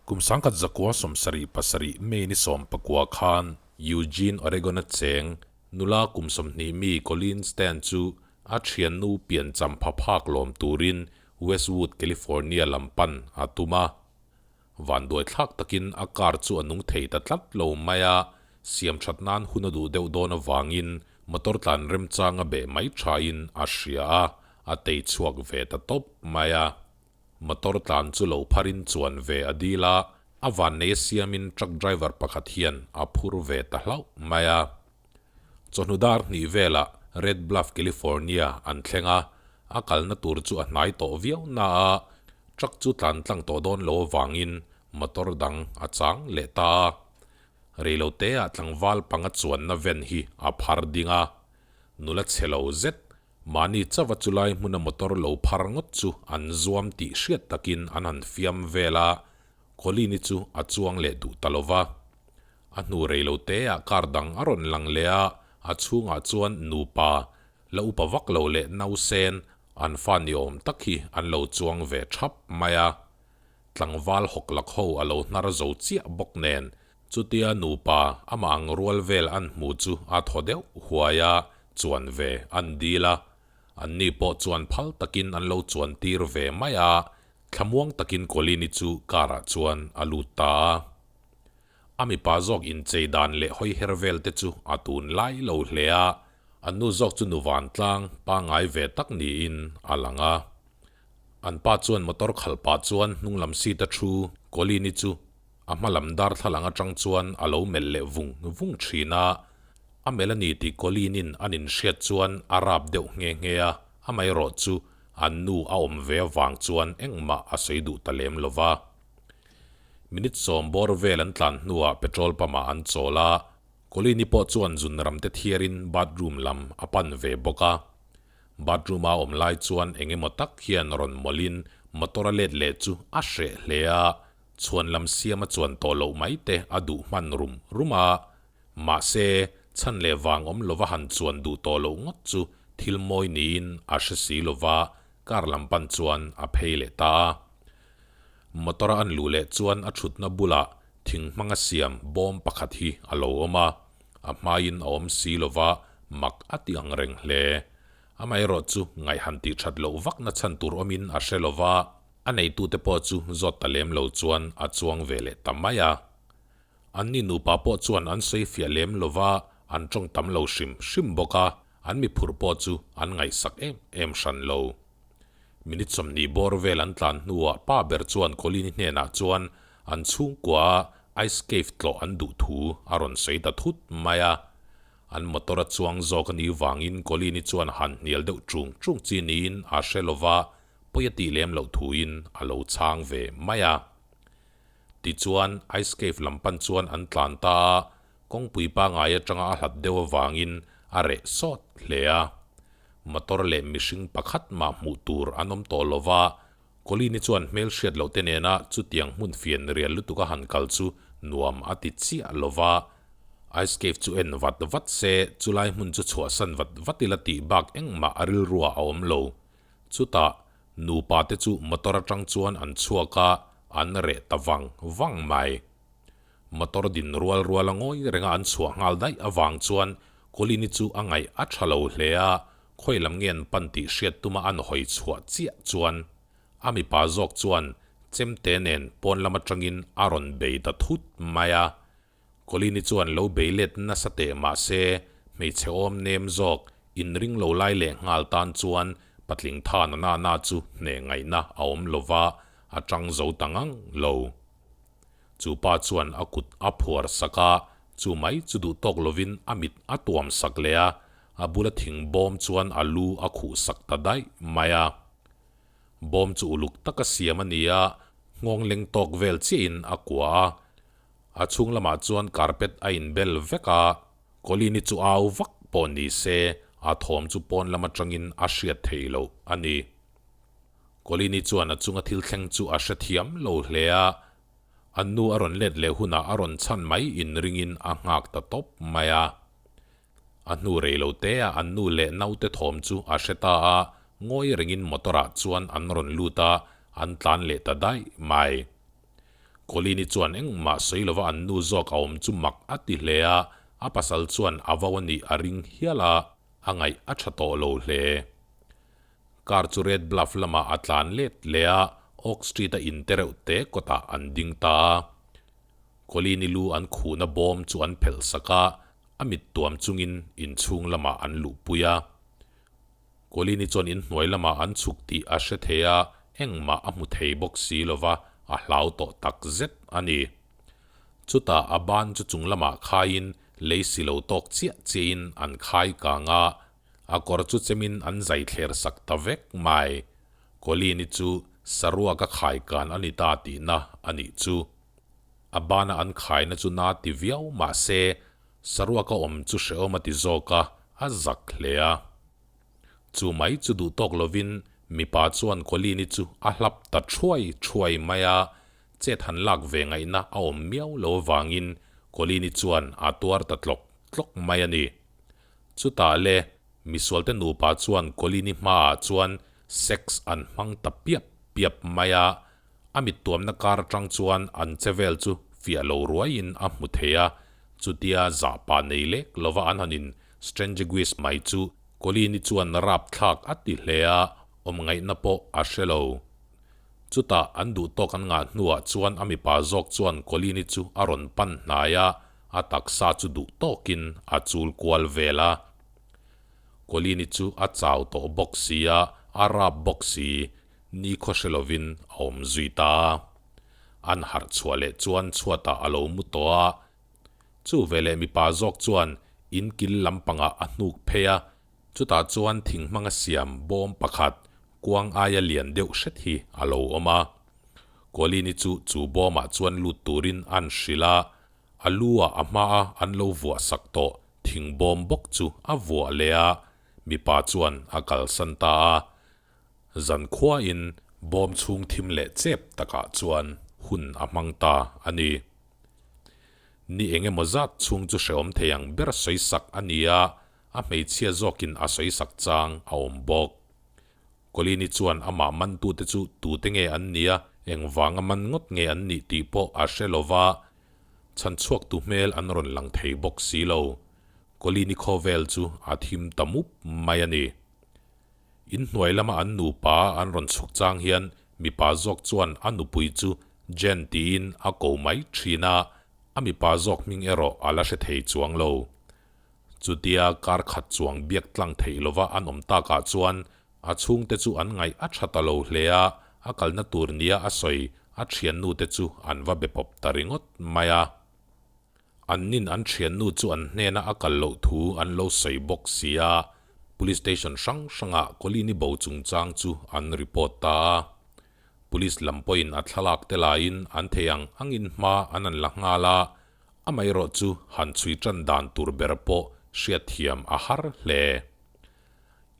Kum 1977 May ni 19 khan Eugene, Oregon-a cheng nula kum 20 mi Colleen Stan chu a thiannu piancham pha phak lawm turin Westwood, California lam pan a tum a. Vanduai thlak takin a car chu a nung thei ta tlat lo mai a, siam that nan hun a duh deuh dawn avangin motor tlan remchang a beh mai thain a hria a, a tei chhuak ve ta tawp mai a. Motor tlan chu lo pharin chuan ve a dil a, a vannei a siamin truck driver pakhat hian a phur ve ta hlauh mai a. Chawhnu dar hnih velah Red Bluff, California an thleng a, a kalna tur chu a hnai tawh viau na a, truck chu tlan tlang tawh dawn lo avangin motor dang a chang leh ta a. Reiloteah tlangval panga chuanna van hi a phar ding a, nula chhe lo zet Mahni chauha chulai hmuna motor lo phar ngawt chu an zuam tih hriat takin an han fiam vel a, Colleen-i chu a chuang leh duh ta lo va. A hnu rei lo teah car dang a rawn lang leh a, a chhungah chuan nupa, la upa vak lo leh nausen, an fa ni awm tak hi an lo chuang ve thap mai a. Tlangval hawk lak ho a lo hnar zo chiah bawk nen Chutia nupa amah ang rual vel an hmu chu a thaw deuh huai a, chuan ve an dil a. Anni pawh chuan phal takin an lo chuan tir ve mai a, thlamuang takin Colleen-i chu car-ah chuan a lut ta a. A mipa zawk inchei dan leh hawi her vel te chu a tun lai lo hle a, an nu zawk chu nu vantlang pangngai ve tak niin a lang a. An pa chuan motor khalh pah chuan hnunglam seat a thu Colleen-i chu A hma lam darthlalang atang chuan a lo melh leh vung vung thin a, a melh a ni tih Colleen-in an inhriat chuan a rap deuh nghe nghe a, amaherawh chu an nu a awm ve avang chuan engmah a sawi duh ta lem lo va. Minute sawm bawr vel an tlan hnuah petrol pump ah an chawl a, Colleen-i pawh chuan zun ram te thiarin bathroom lam a pan ve bawk a. Bathroom a awm lai chuan eng emaw tak hian rawn mawlhin motor a let leh chu a hreh hle a, Chhuan lam siam a chuan tawh loh mai te a duh hman rum rum a, mahse, chhan leh vang awm lova han chuan duh tawh loh ngawt chu thil mawi niin a hre si lova car lam pan chuan a phei leh ta a. Motor a an luh leh chuan a thutna bulah thing hmanga siam bawm pakhat hi a lo awm a, a hmaiin a awm si lova mak a ti ang reng hle. Amaherawh chu ngaih han tih that loh vakna chhan tur awmin a hre lova, A neitute pawh chu zawt ta lem lo chuan a chuang ve leh ta mai a. Anni nupa pawh chuan an sawi fiah lem lo va, an tawng tam lo hrim hrim bawk a, an miphur pawh chu an ngaihsak em em hran lo. Minute 20 bawr vel an tlan hnuah pa ber chuan Colleen-i hnenah chuan an chhungkua a ice cave tlawh an duh thu a rawn sawi ta thut mai a. An motor a chuang zawk a nih vangin Colleen-i chuan han hnial deuh chung chung chi niin a hre lo va, pawi a tih lem loh thuin a lo chhang ve mai a. Tichuan, Ice Cave lam pan chuan an tlan ta a, kawngpui pangngai atanga a hlat deuh avangin a reh sawt hle a. Motor leh mihring pakhat mah hmuh tur an awm tawh lo va, Colleen-i chuan hmelhriat loh te nena chutiang hmun fian rial lutuk a han kal chu nuam a ti chiah lo va. Ice Cave chu en vat vat se, chulai hmun chu chhuahsan vat vat ila tih bak engmah a rilruah a awm lo. Chutah, nupa te chu motor atang chuan an chhuak a, an reh ta vang vang mai. Motor din rual rual a ngawi renga an chhuah nghal daih avang chuan Colleen-i chu a ngaih a tha lo hle a, khawi lam nge an pan tih hriat tuma an hawi chhuah chiah chuan a mipa zawk chuan chemte nen pawn lam atangin a rawn bei ta thut mai a. Colleen-i chuan lo bei let nasa teh mah se, hmeichhe awm nem zawk, inring lo lai leh nghal tan chuan patling tha na na na chu hneh ngaihna a awm lo va, a tang zo ta ngang lo. Chu pa chuan a kut a phuar sak a, chu mai chu duh tawk lovin a mit a tuam sak leh a, a bula thing bawm chuan a lu a khuh sak ta daih mai a. Bawm chu uluk taka siam a ni a, nghawng leng tawk vel chiahin a kua a, A chhung lamah chuan carpet a inbel vek a, Colleen-i chu au vak pawh ni se a thawm chu pawn lam atangin a hriat thei loh a ni. Colleen-i chuan a chunga thil thleng chu a hrethiam lo hle a, an nu a rawn let leh hunah a rawn chhan mai inringin a nghak ta tawp mai a. A hnu rei lo te ah an nu leh naute thawm chu a hre ta a, ngawi rengin motor ah chuan an rawn lut a, an tlan leh ta daih mai. Colleen-i chuan engmah sawi lova an nu zawk a awm chu mak a ti hle a, a pasal chuan a vau a nih a ring hial a, a ngaih a tha tawh lo hle. Car chu Red Bluff lamah a tlan let leh a, Oak Street-a in te reuh te kawtah an ding ta a. Colleen-i lu an khuhna bawm chu an phelh sak a, a mit tuam chungin inchhung lamah an luhpui a. Colleen-i chuan inhnuai lamah an chhuk tih a hre thei a, engmah a hmu thei bawk si lova, a hlau tawh tak zet a ni. Chutah a ban chu chung lamah khaiin lei si lo tawk chiah chiahin an khai kang a, a kawr chu chemin an zai thler sak ta vek mai. Colleen-i chu saruak a khai kan a ni ta tihna a nih chu. A bana an khaina chu na ti viau mah se, saruak a awm chu hrehawm a ti zawk a, a zak hle a. Chu mai chu duh tawk lovin mipa chuan Colleen-i chu a hlap ta thuai thuai mai a, chet han lak ve ngaihna a awm miau lo avangin Colleen-i chuan a tuar ta tlawk tlawk mai a ni. Chutah le, misualte nupa chuan Colleen-i hmaah chuan sex an hmang ta piap piap mai a, A mittuamna kar atang chuan an che vel chu fiah lo ruaiin a hmu thei a, chutia zahpa nei lek lova an han in Strangeguis mai chu Colleen-i chuan rapthlak a ti hle a, awm ngaihna pawh a hre lo. Chutah an duh tawk an ngah hnuah chuan a mipa zawk chuan Colleen-i chu a rawn pan hnai a, a taksa chu duh tawkin a chul kual vel a. Colleen-i chu a chau tawh bawk si a, a rap bawk si. Ni khaw hre lovin a awm zui ta a. An harh chhuah leh chuan chhuatah a lo mu tawh a. Chu veleh mipa zawk chuan in kil lampangah a hnuk phei a, chutah chuan thing hmanga siam bawm pakhat kuang aia lian deuh hret hi a lo awm a. Colleen-i chu chu bawmah chuan lut turin an hrilh a, a lu ah a hmaa an lo vuah sak tawh thing bawm bawk chu a vuah leh a, mipa chuan a kalsan ta a. Zankhuain bawm chhung thim leh chep takah chuan hun a hmang ta a ni. Ni eng emaw zat chhung chu hrehawm thei ang ber sawisak a ni a, a hmeichhia zawkin a sawisak chang a awm bawk. Colleen-i chuan amah mantute chu tute nge an nia, engvanga man ngawt nge an nih tih pawh a hre lo va, chhanchhuaktu hmel an rawn lang thei bawk si lo. Colleen-i khawvel chu a thim ta mup mai a ni. In hnuai lama an nupa an rawn chhuk chang hian mipa zawk chuan a nupui chu Jen tiin a ko mai thin a, a mipa zawk hming erawh a la hre thei chuang lo. Chutia kar khat chuang biak tlang theih lova an awm takah chuan a chhungte chu an ngaih a tha ta lo hle a, a kalna tur nia a sawi a thiannu te chu an va be pawp ta ringawt mai a. An nin an thiannu chu an hnena a kal loh thu an lo sawi bawk si a, Police Station hrang hrangah Colleen-i bo chungchang chu an report ta a. Police lam pawhin a thlalak te laiin an thei ang angin hma an an la nghal a, amaherawh chu han chhui tan dan tur ber pawh hriatthiam a har hle.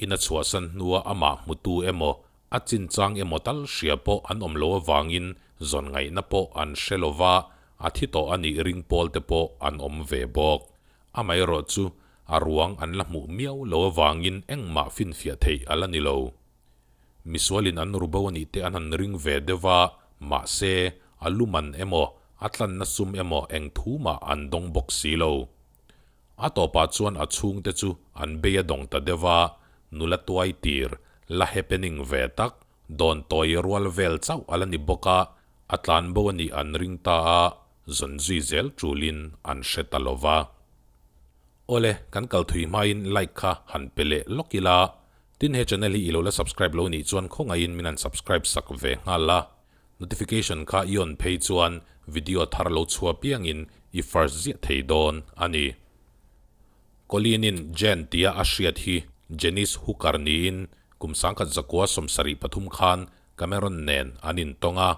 In a chhuahsan hnua amah hmutu emaw A chinchang emaw tal hria pawh an awm lo avangin zawn ngaihna pawh an hre lo va, a thi tawh a nih ring pawl te pawh an awm ve bawk. Amaherawh chu a ruang an la hmuh miau lo avangin engmah finfiah theih a la ni lo. Misualin an ru bo a nih te an han ring ve deuh va, mahse, a lu man emaw, a tlanna sum emaw eng thu mah an dawng bawk si lo. A tawpah chuan a chhungte chu an bei a dawng ta deuh a, nula tuai tir, la happening ve tak, dawn tawi rual vel chauh a la ni bawk a, a tlan bo a nih an ring ta a, zawn zui zel tulin an hre ta lo va. Awle, kan kal thui hmain like kha han pe leh lawk ila, tin he channel hi i lo la subscribe lo nih chuan khawngaihin min han subscribe sak ve nghal la. Notification kha i on phei chuan video thar lo chhuah piangin i first ziah thei dawn a ni. Colleen-in Jen tia a hriat hi Janice Hooker niin kum 1973 khan Cameron nen an intawng a.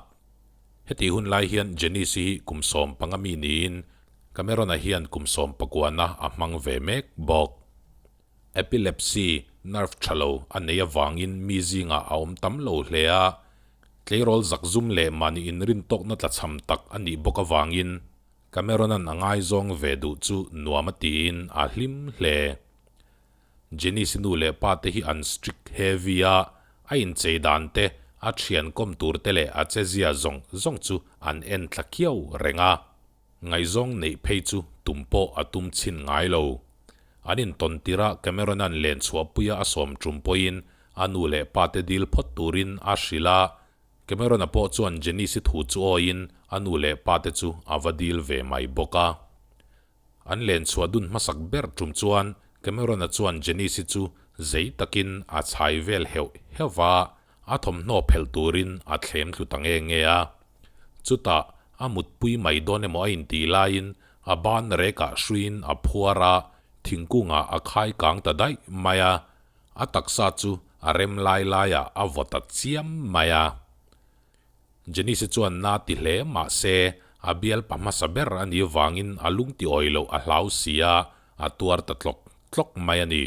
Heti hun lai hian Janice hi kum 15 mi niin Cameron-a hian kum 19 na a hmang ve mek bawk. Epilepsy, nerve tha lo, a nei avangin mi zingah a awm tam lo hle a, tleirawl zakzum leh mahni inrintawkna tlachham tak a nih bawk avangin Cameron-a'n a ngaizawng ve duh chu nuam a tiin a hlim hle. Janice-i nu leh pa te hi an strict heavy a, a inchei dan te, a thian kawm tur te leh a chezia zawng zawng chu an en thla khiau reng a. Ngaihzawng neih phei chu tum pawh a tum chhin ngai lo. An intawn tirh a Cameron-a'n len chhuahpuia a sawm tum pawhin a nu leh pa te dil phawt turin a hrilh a. Cameron-a pawh chuan Janice-i thu chu awiin a nu leh pa te chu a va dil ve mai bawk a. An len chhuah dun hmasak ber tum chuan Cameron-a chuan Janice-i chu zei takin a chhai vel heuh heuh va, a thawmhnaw phelh turin a thlem tlu ta nge nge a. Chutah a mutpui mai dawn emaw a intih laiin a ban rekah hruiin a phuar a, thingkungah a khai kang ta daih mai a, a taksa chu a rem lai laiah a vaw ta chiam mai a. Janice chuan na ti hle mah se a bial pa hmasa ber a nih vangin a lung ti awi loh a hlau si a, a tuar ta tlawk tlawk mai a ni.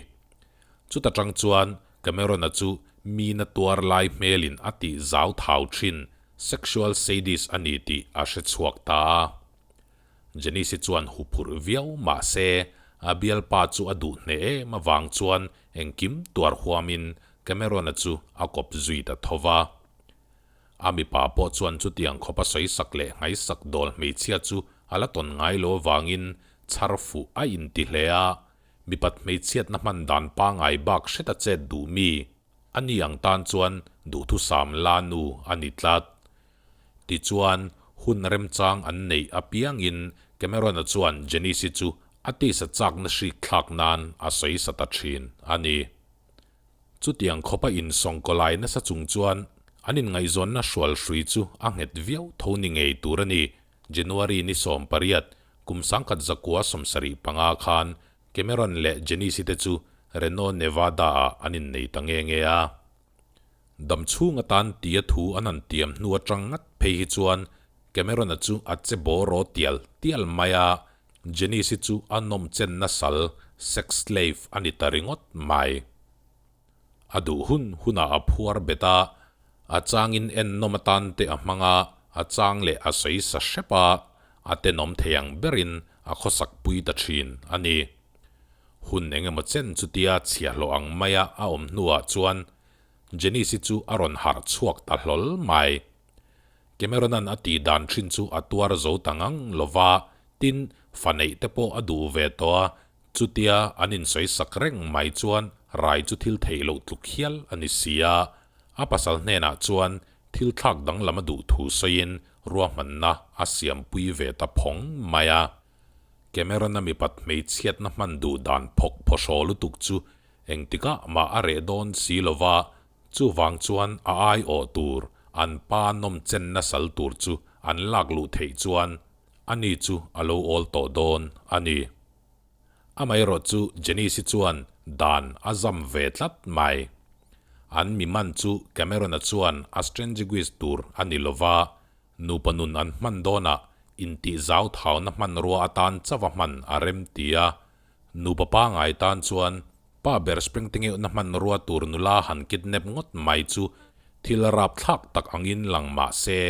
Chuta tang chuan Cameron-a chu mi na tuar lai hmelin a tih zau thau thin sexual sadist a ni tih a hre chhuak ta a. Janice chuan huphurh viau mah se a bialpa chu a duh hneh em avang chuan engkim tuar huamin Cameron-a chu a kawp zui ta tho va. A mipa pawh chuan chutiang khawp a sawi sak leh nghaisak dawl hmeichhia chu a la tawn ngai lo avangin chhar fuh a inti hle a, mipat hmeichhiatna hman dan pangai bak hreta chet duh mi a ni ang tan chuan duhthusam la nu a ni tlat. Tichuan, hun remchang an neih apiangin Cameron-a chuan Janice-i chu a tisa chakna hrik thlak nan a sawi sa ta thin a ni. Chutiang khawpa insawngkaw lai nasa chung chuan an inngaihzawnna hrual hrui chu a nghet viau tho ni ngei tur a ni. January ni 18, kum 1975 khan Cameron leh Janice-i te chu Reno, Nevada-ah an innei ta nge nge a. Dam chhung atan tia thu an han tiam hnu atang ngat phei hi chuan Cameron-a chu a che bawraw tial tial mai a, Janice-i chu a nawm chenna sal, sex slave, a ni ta ringawt mai. A duh hun hunah a phuar bet a, a changin ennawm atan te a hmang a, a chang leh a sawi sa hrep a, a tenawm thei ang berin a khawsak pui ta thin a ni. Hun eng emaw chen chutia chhiahhlawh ang maia a awm hnuah chuan Janice-i chu a rawn harh chhuak ta hlawl mai. Cameron-a'n a tih dan thin chu a tuar zo ta ngang lo va, tin, fa neih te pawh a duh ve tawh a, chutia an insawi sak reng mai chuan rai chu thil theih loh tluk hial a ni si a. A pasal hnenah chuan thil thlak danglam a duh thu sawiin ruahmanna a siampui ve ta phawng mai a. Cameron-a mipat hmeichhiatna hman duh dan phawk phawhraw lutuk chu engtikah mah a reh dawn si lo va, Chuvang chuan a aiawh tur, an pa nawm chenna sal tur chu an lak luh theih chuan ani chu a lo awl tawh dawn a ni. Amaherawh chu Janice-i chuan dan a zam ve tlat mai. An mi man chu Cameron-a chuan a strangiguist tur a ni lova, nupa nun an hman dawnah intih zau thauna hmanrua atan chauh a hman a rem ti a, nupa pangai tan chuan Pa ber spring te ngeuhna hmanrua tur nula han kidnap ngawt mai chu thil rapthlak tak angin lang mah se,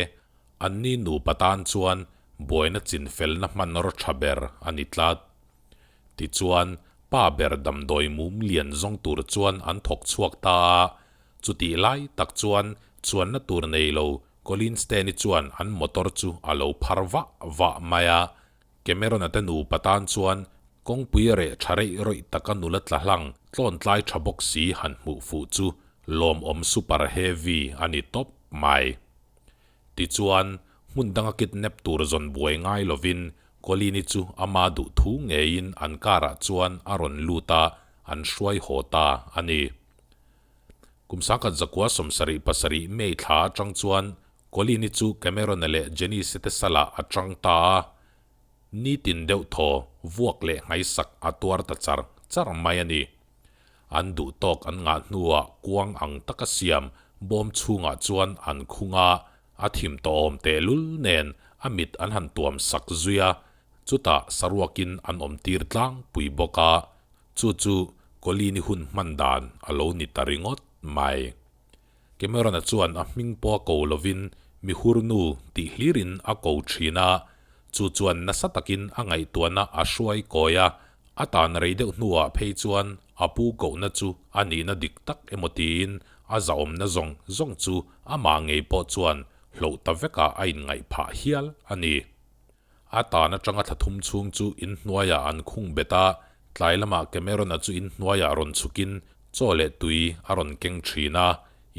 anni nupa tan chuan buaina chinfelna hmanraw tha ber a ni tlat. Tichuan, pa ber damdawi mum lian zawng tur chuan an thawk chhuak ta a, chutih lai tak chuan chuanna tur nei lo Colin Stan-i chuan an motor chu a lo phar vah vah mai a, Cameron-a te nupa tan chuan kawngpui reh tha reih rawih taka nula tla hlang tlawn tlai tha bawk si han hmuh fuh chu lawmawm super heavy a ni tawp mai. Tichuan, hmun danga kidnap tur zawn buai ngai lovin Colleen-i chu ama duh thu ngeiin an car-ah chuan a rawn lut a, an hruai haw ta a ni. Kum 1977 May thla atang chuan Colleen-i chu Cameron-a leh Janice-i te salah a chang ta a, nitin deuh thaw vuak leh nghaisak a tuar ta char char mai a ni. An duh tawk an ngah hnuah kuang ang taka siam bawm chhungah chuan an khung a, a thim tawhawm tehlul nen a mit an han tuam sak zui a, chutah saruakin an awm tir tlangpui bawk a, chu chu Colleen-i hun hman dan a lo ni ta ringawt mai. Cameron-a chuan a hming pawh a ko lovin mihurnu tih hlirin a ko thin a, chu chuan nasa takin a ngaihtuahna a hruai kawi a, a tan rei deuh hnuah phei chuan a pu kohna chu a nihna dik tak emaw tiin A zahawmna zawng zawng chu amah ngei pawh chuan hloh ta vekah a inngaih phah hial a ni. A tan atanga thla thum chhung chu inhnuaiah an khung bet a, tlai lamah Cameron-a chu inhnuaiah rawn chhukin chaw leh tui a rawn keng thin a,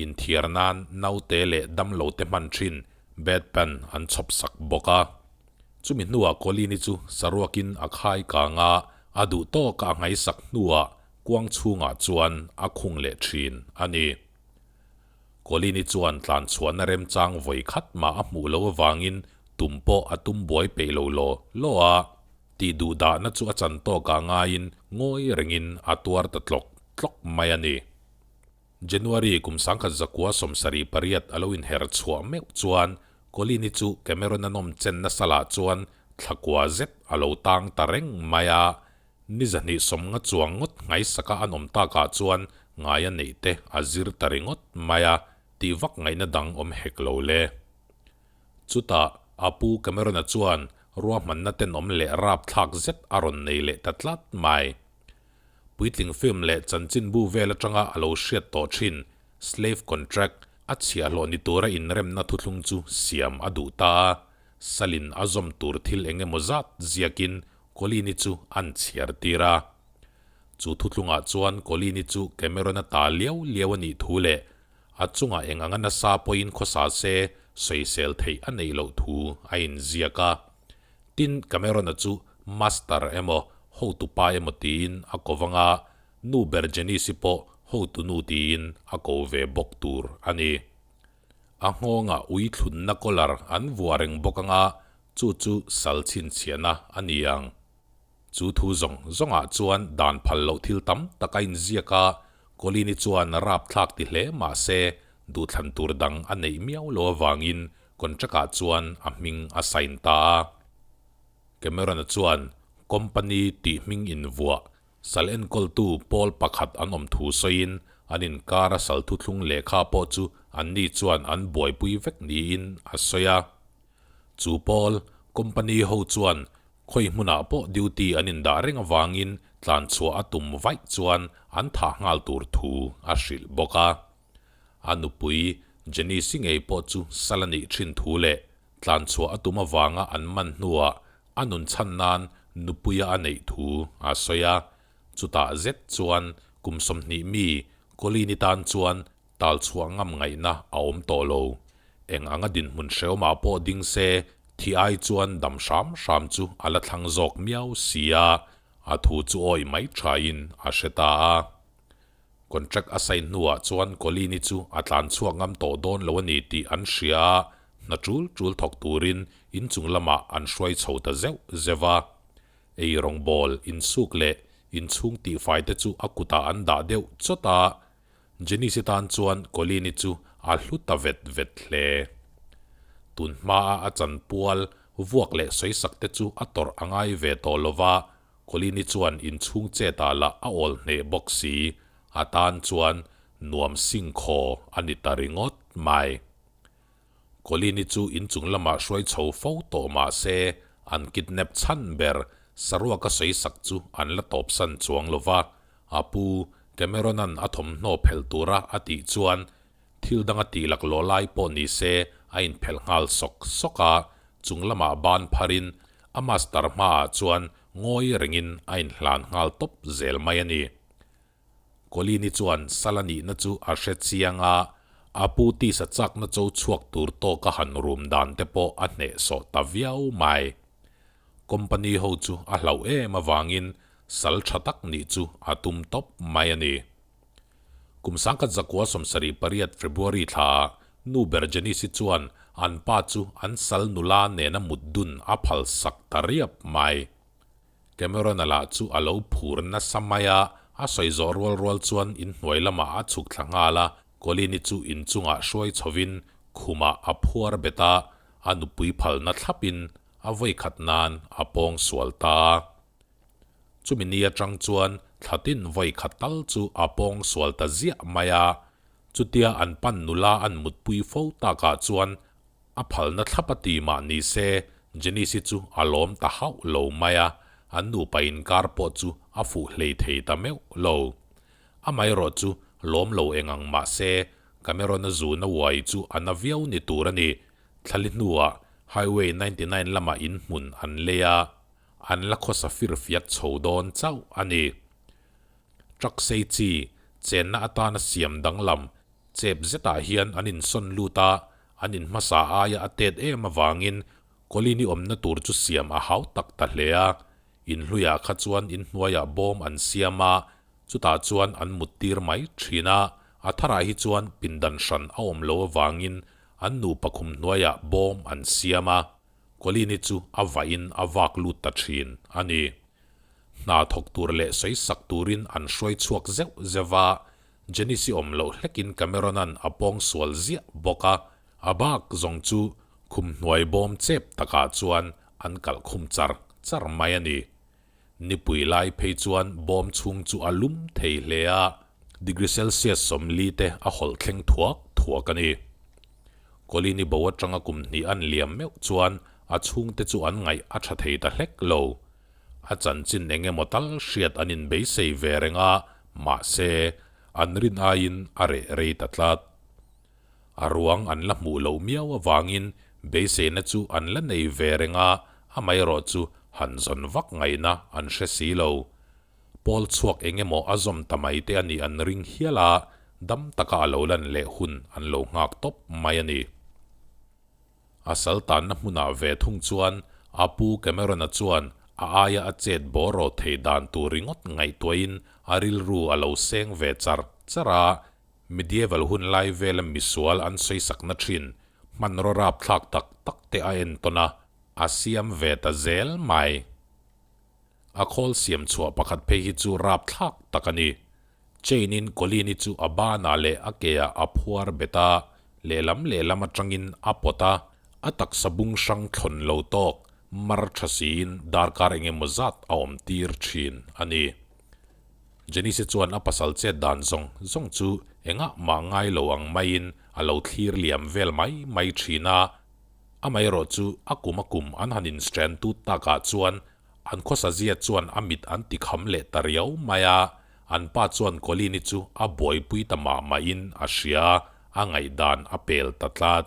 inthiar nan naute leh damlote hman thin bedpan an chhawp sak bawk a. Chumi hnuah Colleen-i chu saruakin a khai kang a, a duh tawka a ngaihsak hnuah kuang chhungah chuan a khung leh thin a ni. Colleen-i chuan tlanchhuahna remchang vawi khat mah a hmuh loh avangin tum pawh a tum buai peih lo law law a, tih duh dahna chu a chan tawkah ngaiin ngawi rengin a tuar ta tlawk tlawk mai a ni. January kum 1978 a lo inher chhuah meuh chuan Colleen-i chu Cameron-a nawm chen nasa lah chuan thlakua zet a lo tang ta reng mai a, Ni 250 chuang ngawt nghaisaka an awm takah chuan ngaia neih te a zir ta ringawt mai a, tih vak ngaihna dang awm hek lo le. Chutah a pu Cameron-a chuan ruahmanna tenawm leh rapthlak zet a rawn nei leh ta tlat mai. Puitling film leh chanchinbu vel atanga a lo hriat tawh thin slave contract a chhiahhlawh ni tura inremna thuthlung chu siam a duh ta a, salin a zawm tur thil eng emaw zat ziakin Colleen-i chu an chhiar tir a. Chu thuthlungah chuan Colleen-i chu Cameron-a ta liau liau a nih thu leh a chungah eng anga nasa pawhin khawsa se sawisel theih a neih loh thu a inziak a. Tin, Cameron-a chu Master emaw, hotupa emaw tiin a ko vang a, nu ber Janice-i pawh hotunu tiin a ko ve bawk tur a ni. A nghawngah ui thlunna collar an vuah reng bawk anga Chu chu sal chhinchhiahna a ni ang. Chu thu zawng zawngah chuan dan phal loh thil tam tak a inziak a, Colleen-i chuan rapthlak ti hle mah se duhthlan tur dang a neih miau lo avangin contract-ah chuan a hming a sign ta a. Cameron-a chuan company tih hming invuah Sal enkawltu pawl pakhat an awm thu sawiin an inkara sal thuthlung lehkha pawh chu anni chuan an buaipui vek niin a sawi a. Chu pawl, company ho chuan khawi hmunah pawh duty an indah reng avangin tlanchhuah a tum vaih chuan an thah nghal tur thu a hrilh bawk a. A nupui Janice-i ngei pawh chu sal a nih thin thu leh tlanchhuah a tum avanga an man hnuah a nun chhan nan nupuia a neih thu a sawi a. Chutah zet chuan kum 20 mi Colleen-i tan chuan Tal chhuah ngam ngaihna a awm tawh lo. Eng anga dinhmun hreawmah pawh ding se, thi ai chuan dam hram hram chu a la thlang zawk miau si a, a thu chu awih mai thain a hre ta a. Contract a sign hnuah chuan Colleen-i chu a tlan chhuak ngam tawh dawn lo a ni tih an hria a, hna tul tul thawk turin inchung lamah an hruai chho ta zeuh zeuh a. Ei rawngbawl, insuk leh inchhung tihfai te chu a kutah an dah deuh chawt a, Janice-i tan chuan Colleen-i chu a hlu ta vet vet hle. Tun hmaa a chanpual vuak leh sawisak te chu a tawrh a ngai ve tawh lo va, Colleen-i chuan inchhung chetah lah a awl hneh bawk si, a tan chuan nuam singkhaw a ni ta ringawt mai. Colleen-i chu inchung lamah hruai chho fo tawh mah se, an kidnap chhan ber saruaka sawisak chu an la tawpsan chuang lo va. A pu, Cameron-a'n a thawmhnaw phelh tura a tih chuan thil danga tih laklawh lai pawh ni se a inphelh nghal sawk sawk a, chung lamah ban pharin a master hmaah chuan ngawi rengin a inhlan nghal tawp zel mai a ni. Colleen-i chuan sal a nihna chu a hre chiang a, a pu tisa chakna cho chhuak tur tawka han rum dan te pawh a hnehsawh ta viau mai. Company ho chu a hlauh em avangin sal tha tak nih chu a tum tawp mai a ni. Kum 1978 February thlaah nu ber Janice-i chuan an pa chu an sal nula nena mut dun a phal sak ta riap mai. Cameron-a lah chu a lo phur nasa mai a, a sawi zawh rual rual chuan inhnuai lamah a chhuk thla nghal a, Colleen-i chu inchungah hruai chhovin khumah a phuar bet a, a nupui phalna thlapin a vawi khat nan a pawng sual ta. Chumi ni atang chuan thlatin vawi khat tal chu a pawng sual ta ziah mai a, chutia an pan nula an mutpui fo takah chuan A phalna thlap a ti mah ni se, Janice-i chu a lawm ta hauh lo mai a, an nupa inkar pawh chu a fuh hlei thei ta meuh lo. Amaherawh chu lawm lo eng ang mah se, Cameron-a zuna uai chu a na viau ni tur a ni. Thlali hnuah Highway 99 lamah in hmun an lei a, an la khawsa firfiak chho dawn chauh a ni. Truck sei chi chenna atana siam danglam chep zetah hian an insawn lut a, an in hmasa aia a tet em avangin Colleen-i awmna tur chu siam a hau tak ta hle a. Inhluiah kha chuan inhnuaiah bawm an siam a, chutah chuan an mut tir mai thin a, a tharah hi chuan pindan hran a awm lo avangin an nupa khum hnuaiah bawm an siam a, Colleen-i chu a vahin a vak lut ta thin a ni. Hna thawk tur leh sawi sak turin an hruai chhuak zeuh zeuh a, Janice-i awm loh hlekin Cameron-a'n a pawng sual ziah bawk a, a bak zawng chu khum hnuai bawm chep takah chuan an kalh khum char char mai a ni. Nipui lai phei chuan bawm chhung chu a lum thei hle a, degree Celsius 40 te a hawlh thleng thuak thuak a ni. Colin-i bo atanga kum hnih an liam meuh chuan a chhungte chu an ngaih a tha thei ta hlek lo. A chanchin eng emaw tal hriat an inbeisei ve reng a, mahse, an rin aiin a reh rei ta tlat. A ruang an la hmuh loh miau avangin beiseina chu an la nei ve reng a, amaherawh chu han zawn vak ngaihna an hre si lo. Pawl chhuak eng emaw a zawm ta mai te a nih an ring hial a, dam taka a lo lan leh hun an lo nghak tawp mai a ni. A sal tanna hmunah ve thung chuan a pu Cameron-a chuan a aia a chet bawraw thei dan tur ringawt ngaihtuahin a rilru a lo seng ve char char a, Medieval hun lai vela misual an sawisakna thin hmanraw rapthlak tak tak te a entawn a, a siam ve ta zel mai. A khawl siam chhuah pakhat phei hi chu rapthlak tak a ni. Chain-in Colleen-i chu a banah leh a keah a phuar bet a, lehlam lehlam atangin a pawt a, a taksa bung hrang thlawn lo tawk mar tha siin darkar engemaw zat a awm tir thin a ni. Janice chuan a pasal chet dan zawng zawng chu engah mah ngai lo ang maiin a lo thlir liam vel mai mai thin a, amaherawh chu a kum a kum an han instrand tut takah chuan an khawsa zia chuan a mit an ti kham leh ta riau mai a, an pa chuan Colleen-i chu a buaipui ta mah mahin a hria a, a ngaihdan a pel ta tlat.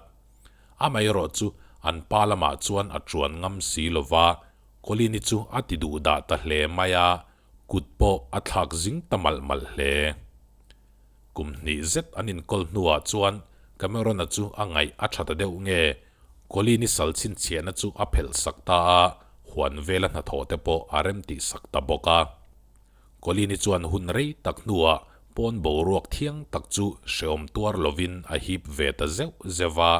Amaherawh chu an pa lamah chuan a chuan ngam si lova, Colleen-i chu a ti duh dah ta hle mai a, Kut pawh a thlak zing ta malh malh hle. Kum hnih zet an inkawl hnuah chuan Cameron-a chu a ngaih a tha ta deuh nge, Colleen-i sal chhinchhiahna chu a phelh sak ta a, huan vela hnathawh te pawh a rem tih sak ta bawk a. Colleen-i chuan hun rei tak hnuah pawn boruak thiang tak chu hrehawm tuar lovin a hip ve ta zeuh zeuh a,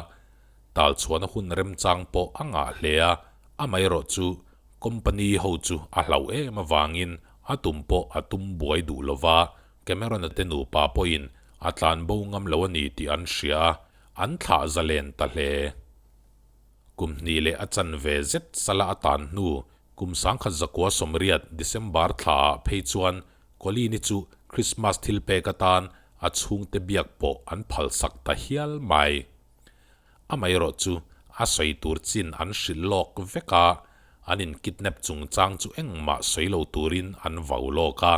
tal chhuahna hun remchang pawh a ngah hle a, amaherawh chu Company ho chu a hlauh em avangin a tum pawh a tum buai duh lo va, Cameron-a te nupa pawhin a tlan bo ngam lo a ni tih an hria a, an thlah zalen ta hle. Kum hnih leh a chanve zet sala a tan hnu kum 1980 December thlaah phei chuan Colleen-i chu Christmas thil pek atan a chhungte biak pawh an phalsak ta hial mai. Amaherawh chu a sawi tur chin an hrilh lawk vek a, an in kidnap chungchang chu engmah sawi lo turin an vau lawk a.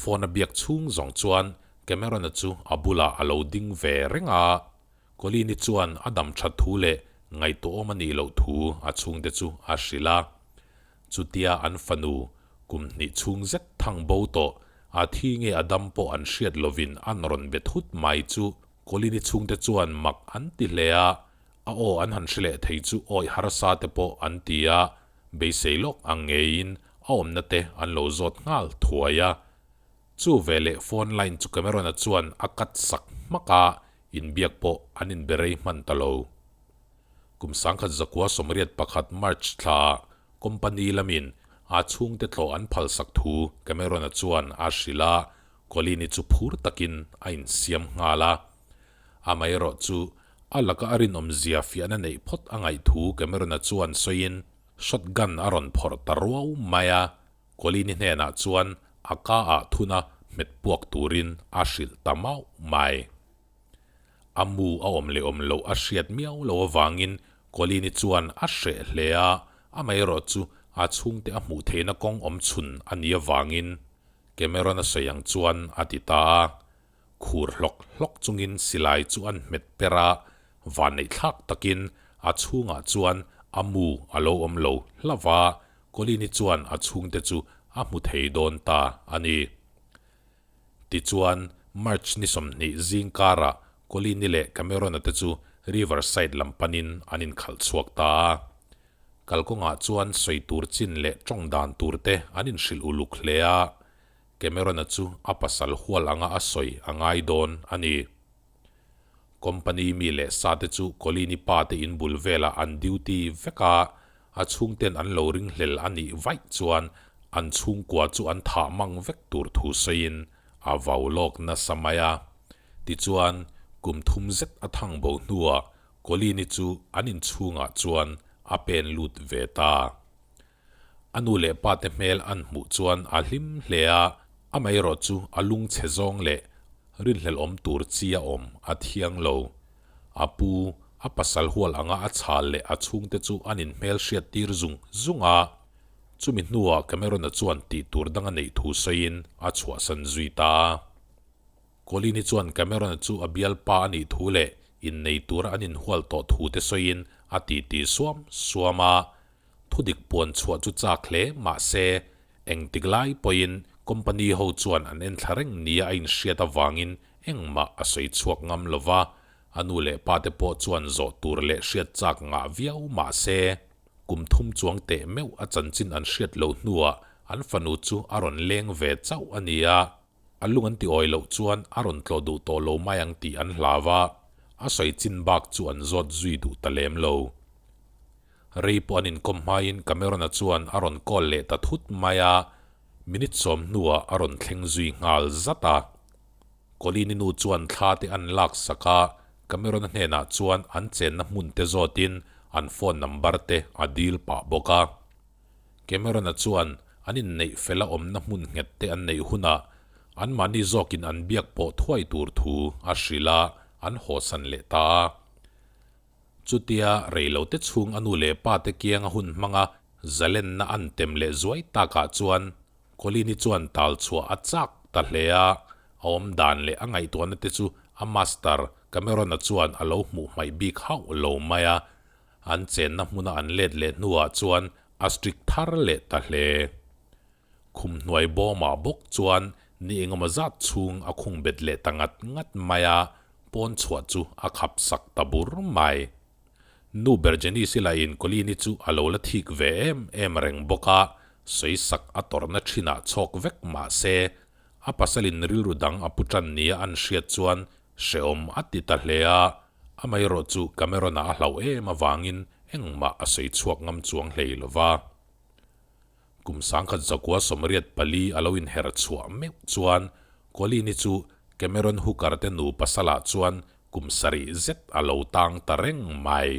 Phone a biak chhung zawng chuan Cameron-a chu a bulah a lo ding ve reng a. Colleen-i chuan a dam that thu leh ngaihtuahawm a nih loh thu a chhungte chu a hrilh a. Chutia an fanu kum hnih chhung zet thang bo tawh a thi nge a dam pawh an hriat lovin an rawn be thut mai chu Colleen-i chhungte chuan mak an ti hle a, a aw an han hre leh thei chu awi harsa te pawh an ti a, beisei lawk ang ngeiin a awmna te an lo zawt nghal thuai a. Chu veleh phone line chu Cameron-a chuan a cut sak hmak a, inbiak pawh an inbe rei hman ta lo. Kum 1981 March thlaah company lamin a chhungte tlawh an phalsak thu Cameron-a chuan a hrilh a, Colleen-i chu phur takin a insiam nghal a. Amaherawh chu a laka a rinawmzia fiahna neih phawt a ngaih thu Cameron-a chuan sawiin shotgun a rawn phawrh ta ruau mai a. Colleen-i hnenah chuan a ka ah thuna hmet puak turin a hrilh ta mauh mai. A mu a awm leh awm loh a hriat miau lo avangin Colleen-i chuan a hreh hle a, amaherawh chu a chhungte a hmuh theihna kawng awm chhun a nih avangin Cameron a sawi ang chuan a ti ta a. Khur hlawk hlawk chungin silai chu an hmet per a, vanneihthlak takin a chhungah chuan a mu a lo awm lo hlauh va, Colleen-i chuan a chhungte chu a hmu thei dawn ta a ni. Tichuan, March ni 20 zing karah Colleen-i leh Cameron-a te chu Riverside lam panin an inkhalh chhuak ta a. Kalkawngah chuan sawi tur chin leh tawng dan tur te an inhrilh uluk hle a, Cameron-a chu a pasal hual anga a sawi a ngai dawn a ni. Company mi leh sa te chu Colleen-i pa te in bul velah an duty vek a, a chhungten an lo ringhlel a nih vaih chuan an chhungkua chu an thah mang vek tur thu sawiin a vau lawk nasa mai a. Tichuan, kum thum zet a thang bo hnuah Colleen-i chu an inchhungah chuan a pen lut ve ta. A nu leh pa te hmel an hmuh chuan a hlim hle a, amaherawh chu a lung chhe zawng leh rinhlelh awm tur chi a awm a thiang lo. A pu, a pasal hual anga a chhal leh a chhungte chu an inhmel hriat tir zung zung a. Chumi hnuah Cameron-a chuan tih tur dang a neih thu sawiin a chhuahsan zui ta a. Colin-i chuan Cameron-a chu a bialpa a nih thu leh innei tura an inhual tawh thu te sawiin a titi suam suam a. Thudik puan chhuah chu chak hle mahse, engtik lai pawhin company ho chuan an enthla reng nia a inhriat avangin engmah a sawi chhuak ngam lo va, a nu leh pa te pawh chuan zawh tur leh hriat chak ngah viau mahse, kum thum chuang teh meuh a chanchin an hriat loh hnuah an fanu chu a rawn leng ve chauh a ni a. A lung an ti awi loh chuan a rawn tlawh duh tawh lo mai ang tih an hlau a, a sawi chin bak chu an zawt zui duh ta lem lo. Rei pawh an inkawm hmain Cameron-a chuan a rawn call leh ta thut mai a, minute 10 hnuah a rawn thleng zui nghal zat a. Colleen-i nu chuan thla te an lak sak a, Cameron-a hnenah chuan an chenna hmun te zawtin an phone number te a dil pah bawk a. Cameron-a chuan an inneih fel a awmna hmun nghet te an neih hunah anmahni zawkin an biak pawh thuai tur thu a hrilh a, an hawsan leh ta a. Chutia reilote chhung a nu leh pa te kianga hun hmanga zalenna an tem leh zuai takah chuan Colleen-i chuan tal chhuah a chak ta hle a, a awm dan leh a ngaihtuahna te chu a master Cameron-a chuan a lo hmuh hmaih bik hauh lo mai a. An chenna hmuna an let leh hnuah chuan a strict thar leh ta hle. Khum hnuai bawmah bawk chuan ni engemaw zat chhung a khung bet leh ta ngat ngat mai a, pawn chhuah chu a khap sak ta bur mai. Nu ber Janice-i lahin Colleen-i chu a lo la thik ve em em reng bawk a, sawi sak a tawrhna thinah chhawk vek mah se, a pasalin rilru dang a pu tan nia an hriat chuan hrehawm a ti ta hle a, amaherawh chu Cameron-a a hlauh em avangin engmah a sawi chhuak ngam chuang hlei lo va. Kum 1984 a lo inher chhuah meuh chuan Colleen-i chu Cameron Hooker te nu pasalah chuan kum sarih zet a lo tang ta reng mai.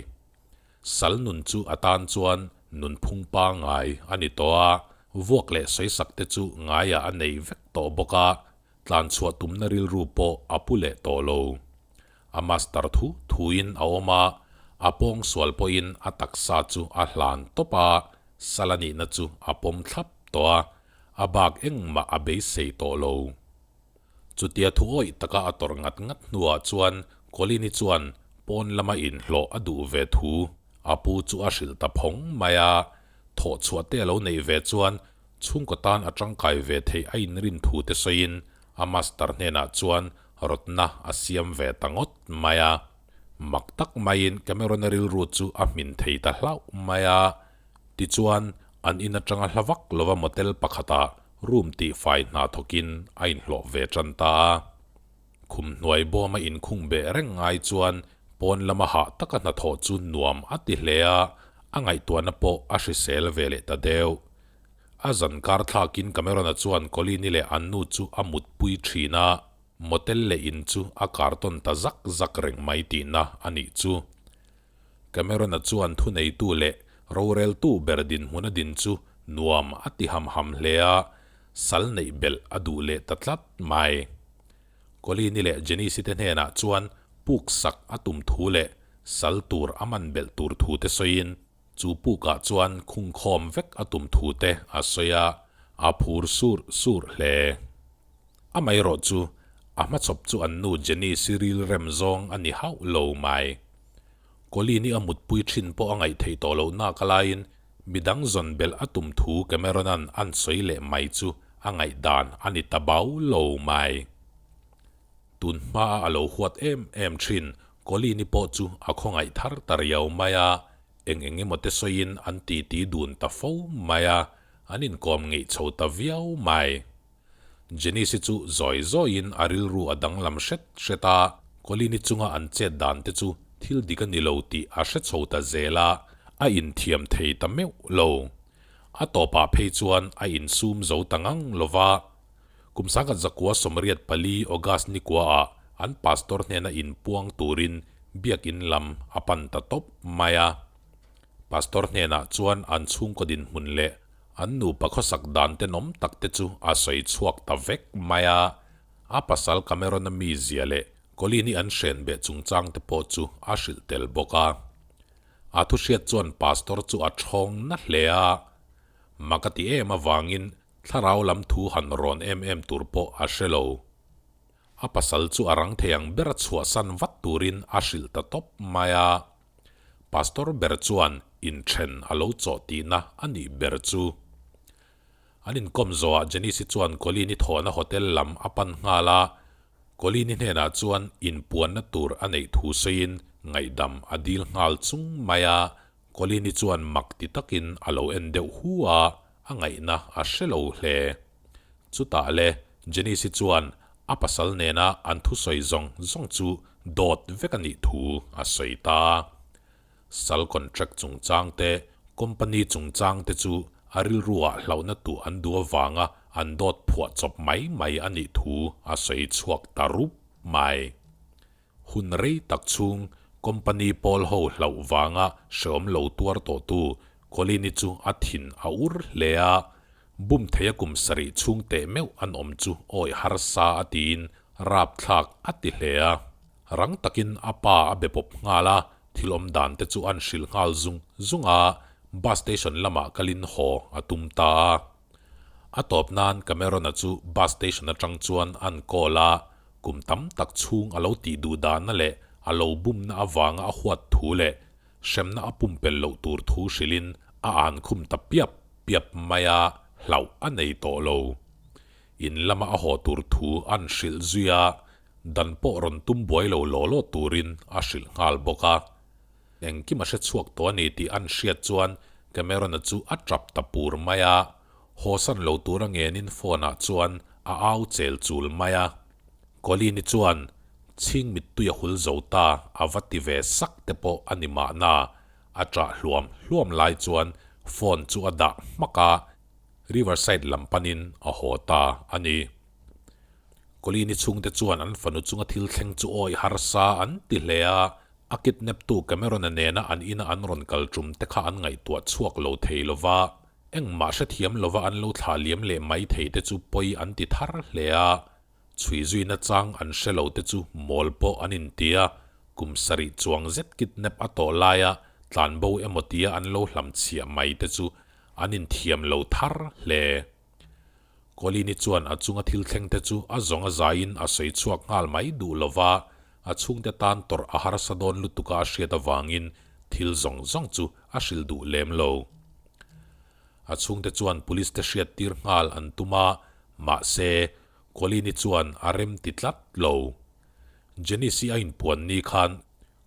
Sal nun chu a tan chuan nunphung pangngai a ni tawh a, vuak leh sawisak te chu ngaiah a nei vek tawh bawk a, tlanchhuah tumna rilru pawh a pu leh tawh lo. A master thu thuin a awm a, a pawng sual pawhin a taksa chu a hlan tawp a, sal a nihna chu a pawm thlap tawh a, a bak engmah a beisei tawh lo. Chutia thu awih taka a tawrh ngat ngat hnuah chuan Colleen-i chuan pawn lama inhlawh a duh ve thu a pu chu a hrilh ta phawng mai a, thawh chhuah te a lo neih ve chuan Chhungkaw tan a tangkai ve theih a inrin thu te sawiin a master hnenah chuan rawtna a siam ve ta ngawt mai a. Mak tak maiin Cameron-a rilru chu a hmin thei ta hlauh mai a. Tichuan, an in atanga hla vak lova motel pakhatah room tihfai hna thawkin a inhlawh ve tan ta a. Khum hnuai bawma inkhung beh reng ngai chuan pawn lama hah taka hnathawh chu nuam a ti hle a, a ngaihtuahna pawh a hrisel ve leh ta deuh. A zan kar thlakin Cameron-a chuan Colleen-i leh an nu chu a mutpui thin a, motel leh in chu a kartawn ta zak zak reng mai tihna a nih chu. Cameron-a chuan thuneitu leh roreltu ber dinhmun a din chu nuam a ti ham ham hle a, sal neih belh a duh leh ta tlat mai. Colleen-i leh Janice-i te hnenah chuan puk sak a tum thu leh sal tur a man belh tur thu te sawiin chu pukah chuan khungkhawm vek a tum thu te a sawi a, a phur sur sur hle. Amaherawhchu, A hmachhawp chu an nu Janice-i rilrem zawng a ni hauh lo mai. Colleen-i a mutpui thin pawh a ngaih theih tawh loh nak alaiin midang zawn belh a tum thu Cameron-a'n an sawi leh mai chu a ngaihdan a ni ta bau lo mai. Tun hmaa a lo huat em em thin Colleen-i pawh chu a khawngaih thar ta riau mai a, eng eng emaw te sawiin an titi dun ta fo mai a, an inkawm ngeih chho ta viau mai. Janice-i chu zawi zawiin a rilru a danglam hret hret a, Colleen-i chunga an chet dan te chu thil dik a ni lo tih a hre chho ta zel a, a inthiam thei ta meuh lo. A tawpah phei chuan a insum zo ta ngang lo va. Kum sangkhat zakua 84 August nikuaah an pastor hnena inpuang turin biakin lam a pan ta tawp mai a. Pastor hnenah chuan an chhungkaw dinhmun leh an nupa khawsak dan tenawm tak te chu a sawi chhuak ta vek mai a. A pasal Cameron-a mizia leh Colleen-i an hren beh chungchang te pawh chu a hrilh tel bawk a. A thuhriat chuan pastor chu a thawng na hle a. Mak a ti em avangin Thlarau lam thu han rawn em em tur pawh a hre lo. A pasal chu a rang thei ang ber a chhuahsan vat turin a hrilh ta tawp mai a. Pastor ber chuan inthen a lo chawh tihna a nih ber chu. An inkawm zawhah Janice-i chuan Colleen-i thawhna hotel lam a pan nghal a. Colleen-i hnenah chuan inpuanna tur a neih thu sawiin ngaihdam a dil nghal chung mai a. Colleen-i chuan mak ti takin a lo en deuh hu a, a ngaihna a hre lo hle. Chutah le, Janice-i chuan a pasal nena an thusawi zawng zawng chu dawt vek a nih thu a sawi ta. Sal contract chungchang te, company chungchang te chu a rilruah hlauhna tuh an duh avanga an dawt phuah chawp mai mai a nih thu a sawi chhuak ta rup mai. Hun rei tak chhung company pawl ho hlauh vanga hreawm lo tuar tawhtu Colleen-i chu a thin a ur hle a, bum theia kum sarih chhung teh meuh an awm chu awi harsa a tiin rapthlak a ti hle a. Rang takin a pa a be pawp nghal a, thil awm dan te chu an hrilh nghal zung zung a, bus station lamah kalin haw a tum ta a. A tawp nan Cameron-a chu bus station atang chuan an call a, kum tam tak chhung a lo tih duh dahna leh a lo bumna avanga a huat thu leh hremna a pumpelh loh tur thu hrilhin a an khum ta piap piap mai a, hlauh a nei tawh lo. In lama a haw tur thu an hrilh zui a, dan pawh rawn tum buai lo law law turin a hrilh nghal bawk a. Engkim a hre chhuak tawh a ni tih an hriat chuan Cameron-a chu a tap ta pur mai a, hawsan lo tura ngenin phone-ah chuan a au chel chul mai a. Colleen-i chuan chhing mittui a hul zo ta a va ti ve sak te pawh a ni mahna, a ṭah hluam hluam lai chuan phone chu a dah hmak a, Riverside lam panin a haw ta a ni. Colleen-i chhungte chuan an fanu chunga thil thleng chu awi harsa an ti hle a, A kidnap-tu Cameron-a nena an ina an rawn kal tum te kha an ngaihtuah chhuak lo thei lo va, engmah hrethiam lova an lo thlah liam leh mai thei te chu pawi an ti thar hle a, chhui zuina chang an hre lo te chu mawl pawh an inti a, kum sarih chuang zet kidnap a tawh laia tlanbo emaw tia an lo hlamchhiah mai te chu an inthiam lo thar hle. Colleen-i chuan a chunga thil thleng te chu a zawng a zaiin a sawi chhuak nghal mai duh lo va, a chhungte tan tawrh a harsa dawn lutuka a hriat avangin thil zawng zawng chu a hrilh duh lem lo. A chhungte chuan police te hriat tir nghal an tum a, mahse, Colleen-i chuan a rem ti tlat lo. Janice-i a inpuan ni khan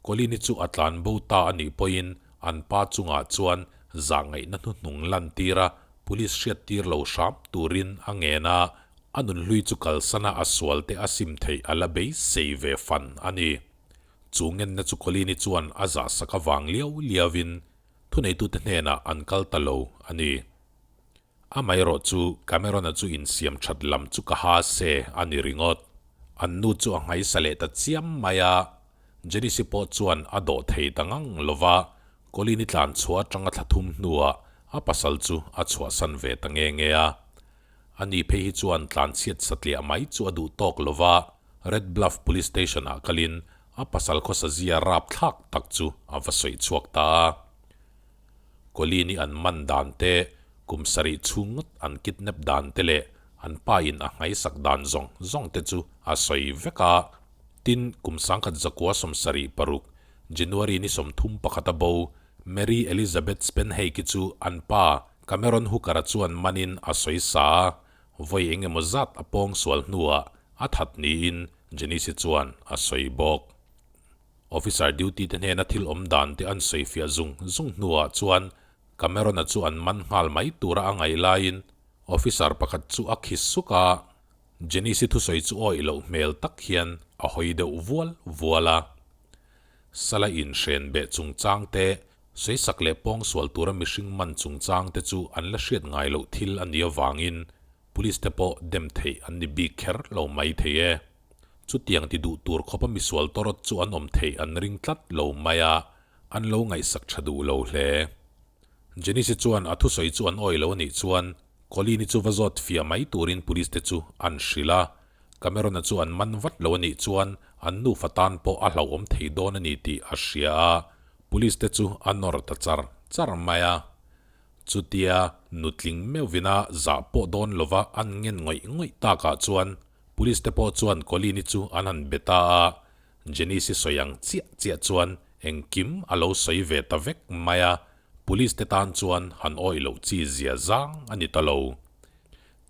Colleen-i chu a tlan bo ta a nih pawhin an pa chungah chuan zahngaihna hnuhnung lantir a, police hriattir lo hram turin a ngen a, a nunhlui chu kalsana a sual te a sim theih a la beisei ve fan a ni. Chu ngenna chu Colleen-i chuan a zahsak avang liau liauin thuneitute hnenah an kal ta lo a ni. Amaherawh chu Cameron-a chu insiam that lam chu ka ha se a ni ringawt. An nu chu a nghaisa leh ta chiam mai a, Janice-i pawh chuan a dawh thei ta ngang lo va, Colleen-i tlan chhuah atanga thla thum hnuah a pasal chu a chhuahsan ve ta nge nge a. Ani phei hi chuan tlanchhiat satliah mai chu a duh tawk lo va, Red Bluff Police Station-ah kalin a pasal khawsazia rapthlak tak chu a va sawi chhuak ta a. Colleen-i an man dan te, kum sarih chhung ngawt an kidnap dan te leh an pa in a nghaisak dan zawng zawng te chu a sawi vek a. Tin, kum 1976, January ni 31 a bo Mary Elizabeth Spenhake-i chu an pa Cameron Hooker-a chuan manin a sawi sa a, vawi eng emaw zat a pawng sual hnuah a that niin Janice-i chuan a sawi bawk. Officer duty te hnena thil awm dan te an sawi fiah zung zung hnuah chuan Cameron-a chu an man nghal mai tura a ngaih laiin officer pakhat chu a khi suk a, Janice-i thusawi chu awih loh hmel tak hian a hawi deuh vual vual a. Sala inhren beh chungchang te, sawisak leh pawngsual tura mihring man chungchang te chu an la hriat ngai loh thil a nih avangin Police te pawh dem theih an ni bik kher lo mai thei e. Chutiang ti duh tur khawpa misual tawrawt chu an awm theih an ring tlat lo mai a, an lo ngaihsak tha duh lo hle. Janice-i chuan a thusawi chu an awih lo a nih chuan Colleen-i chu va zawt fiah mai turin police te chu an hrilh a, Cameron-a chu an man vat lo a nih chuan an nufa tan pawh a hlauhawm thei dawn a ni tih a hria a, police te chu a nawr ta char char mai a. Chutia nutling meuhvina zah pawh dawn lova an ngen ngawih ngawih takah chuan police te pawh chuan Colleen-i chu an han be ta a, Janice-i sawi ang chiah chiah chuan engkim a lo sawi ve ta vek mai a, Police te tan chuan han awih loh chi zia zang a ni ta lo.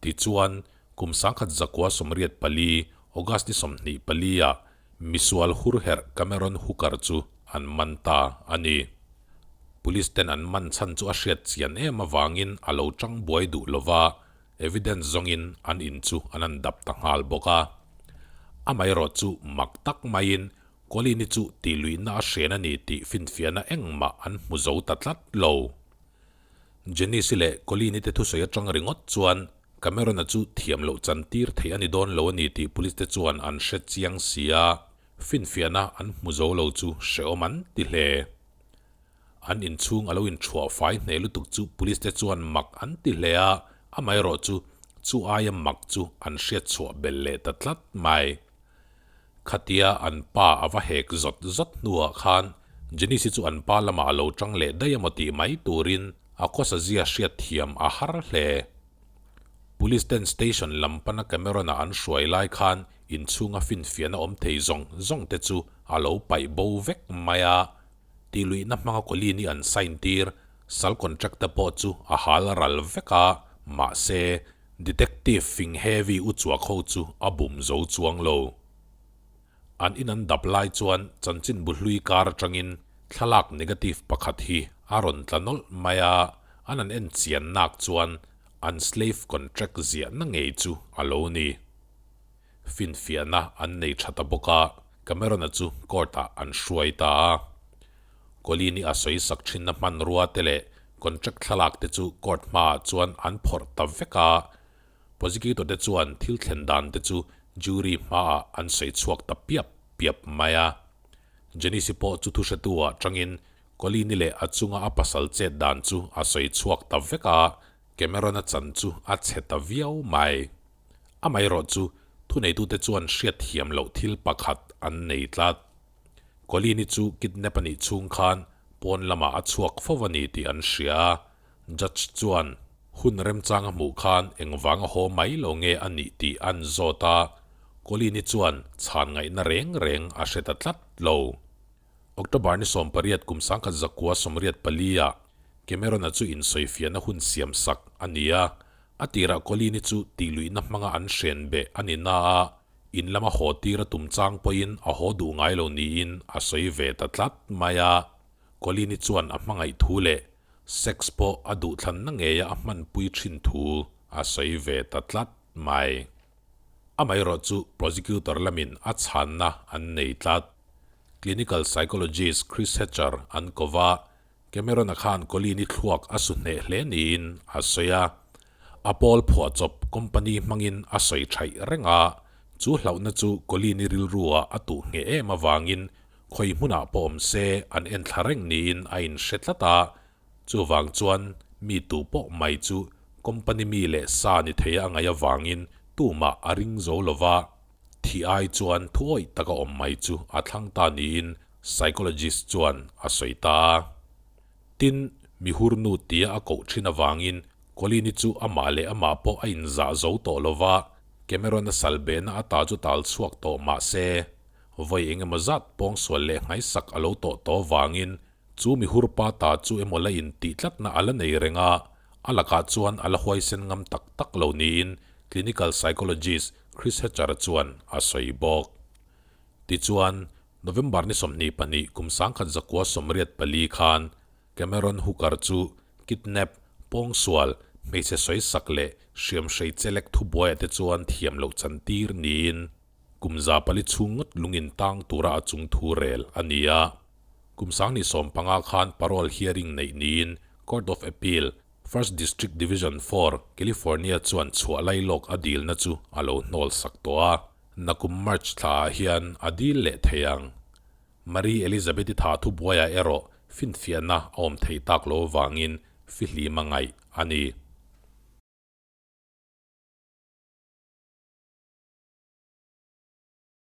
Tichuan, kum 1984, August ni 24 ah misual hurherh Cameron Hooker chu an man ta a ni. Police ten an man chhan chu a hriat chian em avangin a lo tang buai duh lova, evidence zawngin an in chu an han dap ta nghal bawk a. Amaherawh chu mak tak maiin Colleen-i chu tihluihna a hren a ni tih finfiahna engmah an hmu zo ta tlat lo. Janice-i leh Colleen-i te thusawi atang ringawt chuan Cameron-a chu thiam loh chantir theih a ni dawn lo a ni tih police te chuan an hre chiang si a, finfiahna an hmu zo lo chu hrehawm an ti hle. An inchhung a lo inthuah fai hneh lutuk chu police te chuan mak an ti hle a, amaherawh chu chu aia mak chu an hriatchhuah belh leh ta tlat mai. Khatia an pa a va hek zawt zawt hnuah khan Janice-i chu an pa lamah a lo tang leh daih emaw tih mai turin a khawsa zia hriat thiam a har hle. Police ten station lam pana Cameron-a an hruai lai khan inchhunga finfiahna awm thei zawng zawng te chu a lo paih bo vek mai a, tihluihna hmanga Colleen-i an sign tir sal contract te pawh chu a hal ral vek a, mahse Detective fing heavy u chuak ho chu a bum zo chuang lo. An in an dap lai chuan chanchin bu hlui kar atangin thlalak negative pakhat hi a rawn tla nawlh mai a, an an en chian nak chuan an slave contract ziahna ngei chu a lo ni. Finfiahna an nei tha ta bawk a, Cameron-a chu court-ah an hruai ta a. Colleen-i a sawi sak thinna hmanrua te leh contract thlalak te chu court hmaah chuan an phawrh ta vek a, prosecutor te chuan thil thlen dan te chu jury hmaah an sawi chhuak ta piap piap mai a. Janice-i pawh chu thuhretu ah tangin Colleen-i leh a chunga a pasal chet dan chu a sawi chhuak ta vek a, Cameron-a chan chu a chhe ta viau mai. Amaherawh chu thuneitute chuan hriatthiam loh thil pakhat an nei tlat. Colleen-i chu kidnap a nih chhung khan pawn lamah a chhuak fo a ni tih an hria a, judge chuan hun remchang a hmuh khan engvang a haw mai lo nge a nih tih an zawt a, Colleen-i chuan chhan ngaihna reng reng a hre ta tlat lo. October ni 18 kum 1984 ah Cameron-a chu insawifiahna hun siam sak a ni a, a tirah Colleen-i chu tihluihna hmanga an hren beh a ni na a, In lama haw tir a tum chang pawhin a haw duh ngai lo niin a sawi ve ta tlat mai a. Colleen-i chuan a hmangaih thu leh sex pawh a duhthlanna ngeia a hmanpui thin thu a sawi ve ta tlat mai. Amaherawh chu prosecutor lamin a chhanna an nei tlat. Clinical psychologist Chris Hatcher an ko va, Cameron-a khan Colleen-i thluak a su hneh hle niin a sawi a. A pawl phuahchawp company hmangin a sawi thaih reng a, chu hlauhna chu Colleen-i rilru-ah a tuh ngheh em avangin khawi hmunah pawh awm se an en thla reng niin a inhre tlat a, chuvang chuan mi tu pawh mai chu company mi leh sa ni thei a ngaih avangin tumah a ring zo lo va. Thi ai chuan thuawih taka awm mai chu a thlang ta niin psychologist chuan a sawi ta a. Tin, mi hurnu tia a koh thin avangin Colleen-i chu amah leh amah pawh a inzah zo tawh lo va, Cameron-a sal behna ata chu tal chhuak tawh mah se, vawi eng emaw zat pawngsual leh nghaisak a lo tawh tawh vangin chu mi hurpa ta chu emaw la intih tlatna a la nei reng a, a lakah chuan a la huaisen ngam tak tak lo niin clinical psychologist Chris Hatcher chuan a sawi bawk. Tichuan, November ni 22 kum 1984 khan Cameron Hooker chu kidnap, pawngsual, hmeichhe sawisak leh hriamhrei chelek thubuaiah te chuan thiam loh chantir niin kum 400 chhung ngawt lungin tang tura a chung thu rel a ni a. Kum 2015 khan parole hearing neih niin Court of Appeal, First District Division 4, California chuan chhuah lailawk a dilna chu a lo hnawl sak tawh a. Nakum March thlaah hian a dil leh thei ang. Marie Elizabeth-i tha thubuaiah erawh finfiahna a awm thei tak lo vangin fihlim a ngaih a ni.